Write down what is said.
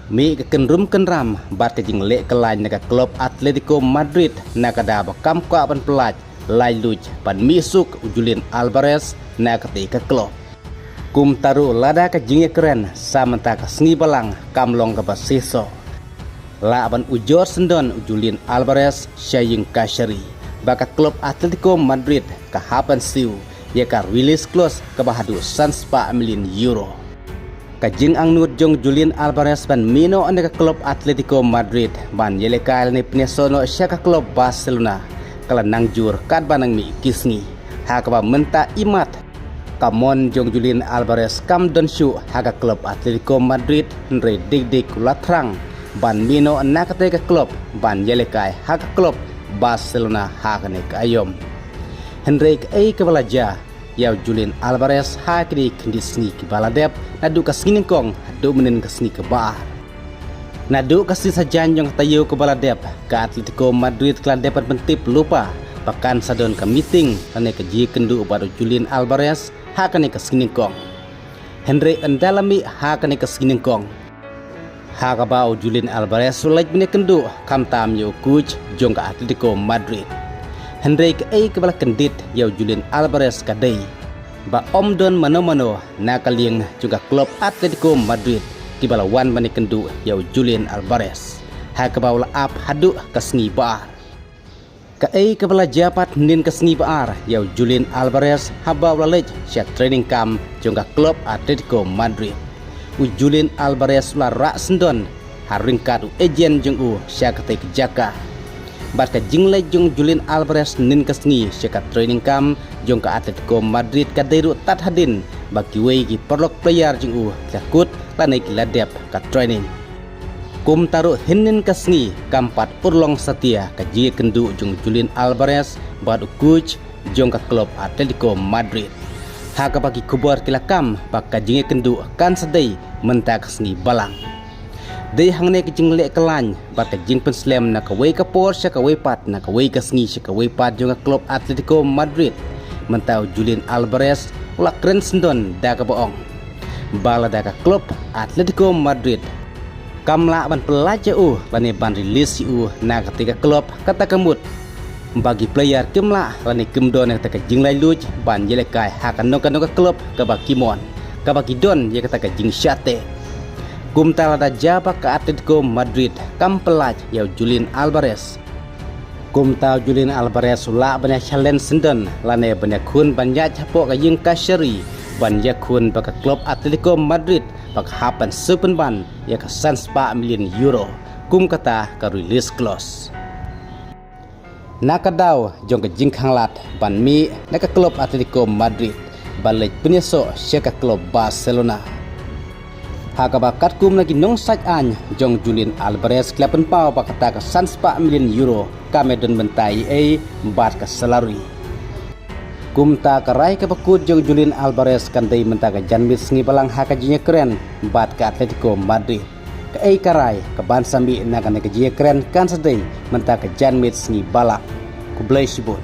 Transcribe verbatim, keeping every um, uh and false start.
Mih ka kynrum kynram bad ka jingleh kyllain na ka klub Atletico Madrid na ka daw ba kam kwah ban pyllait laitluid ban mih suk u Julian Alvarez na katei ka klub. Kumta ruh lada ka jingïakren sa mynta ka sngi balang kam long kaba shisha, lah ban ujor syndon u Julian Alvarez sha ïing kashari ba ka klub Atletico Madrid ka hap ban siew ïa ka release clause kaba haduh san spah million euro. Ka jingangnud jong Julian Alvarez ban mih noh na ka klub Atletico Madrid ban ïalehkai lane pynïasoh noh sha ka klub Barcelona ka la nang jur katba nang mih ki sngi, ha kaba mynta imat ka mon jong Julian Alvarez kam don shuh ha ka klub Atletico Madrid, hynrei dik dik u la thrang ban mih noh na katei ka klub ban ïalehkai ha ka klub Barcelona ha kane ka aïom. Hynrei kaei kaba la jia ïa u Julian Alvarez ha kine ki khyndiat sngi kiba la dep, naduh ka sngi nyngkong haduh mynhynnin ka sngi kaba ar? Naduh ka sngi saitjaiñ jong ka taïew kaba la dep, ka Atletico Madrid ka la dep ban pyntip lypa ba kan sa don ka meeting lane ka jingïakynduh bad u Julian Alvarez ha kane ka sngi nyngkong. Hynrei ynda la mih ha kane ka sngi nyngkong, ha kaba u Julian Alvarez u leit ban ïakynduh khamtam ïa u coach jong ka Atletico Madrid. Hynrei kaei kaba la kyndit ïa u Julian Alvarez ka dei ba ym don mano mano na ka liang jong ka klub Atletico Madrid kiba la wan ban ïakynduh ïa u Julian Alvarez, ha kaba u la ap haduh ka sngi ba ar. Kaei kaba la jia pat hynnin ka sngi ba ar ïa u Julian Alvarez haba u la leit sha training camp jong ka klub Atletico Madrid? U Julian Alvarez u la rah syndon ha ryngkat u agent jong u sha katei ka jaka. Bad ka jingleit jong u Julian Alvarez hynnin ka sngi sha ka training camp jong ka Atletico Madrid ka dei ruh tad hadien ba kiwei ki paralok player jong u ki la kut lane ki la dep ka training. Kumta ruh hynnin ka sngi kam pat urlong satia ka jingïakynduh jong u Julian Alvarez bad u coach jong ka klub Atletico Madrid, ha kaba ki khubor ki la kam ba ka jingïakynduh kan sa dei mynta ka sngi balang. Dei hangne ka jingleh kyllain bad ka jingpynslem na kawei ka por sha kawei pat, na kawei ka sngi sha kawei pat jong ka klub Atletico Madrid, mynta u Julian Alvarez u la kren syndon da kaba ong ba lada ka klub Atletico Madrid kam lah ban pyllait ïa u lane ban release ïa u na katei ka klub, kata ka mut ba ki player kim lah lane kim don ïa kata ka jinglaitluid ban ïalehkai ha kano kano ka klub kaba ki mon, kaba ki don ïa kata ka jingshah teh. Kumta lada jia ba ka Atletico Madrid kam pyllait ïa u Julian Alvarez, kumta u Julian Alvarez u lah ban ïa challenge syndon lane ban ïakhun ban ïaid hapoh ka ïing kashari ban ïakhun ba ka klub Atletico Madrid ba ka hap ban siew pynban ïa ka san spah million euro kum kata ka release clause. Na ka daw jong ka jingkhang lad ban mih na ka klub Atletico Madrid ban leit pynïasoh sha ka klub Barcelona, ha kaba katkum na ki nongsait aiñ jong u Julian Alvarez ki la pynpaw ba kata ka san spah million euro kam don bynta ei ei bad ka salary. Kumta ka rai kaba kut jong u Julian Alvarez kan dei mynta ka janmiet sngi balang ha ka jingïakren bad ka Atletico Madrid. Kaei ka rai kaban sa mih na kane ka jingïakren kan sa dei mynta ka janmiet sngi balang. Khublei shibun.